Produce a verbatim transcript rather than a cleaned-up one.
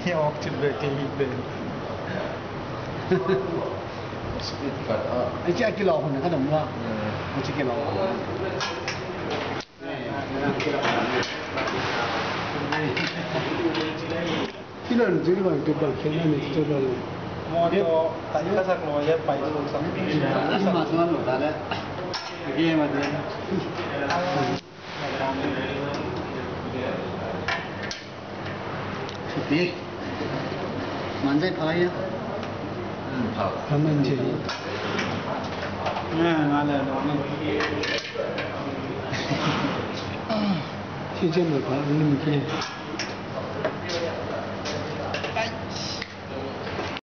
Hi awk cin ve kei hi ve. Ai, ci a kilawh hun ka dam ua. Ai, ci kilawh hun. Ci lon ci lon tu bal khen na ni tu lon. Mo to ta ka sak lo ya pai so sak. Ma sa lo ta le. Ke ma de. Supi. Man zai pha ya. Pha man zai. Nga, nga le dong ni. Ci zai ma pha ni mi ki.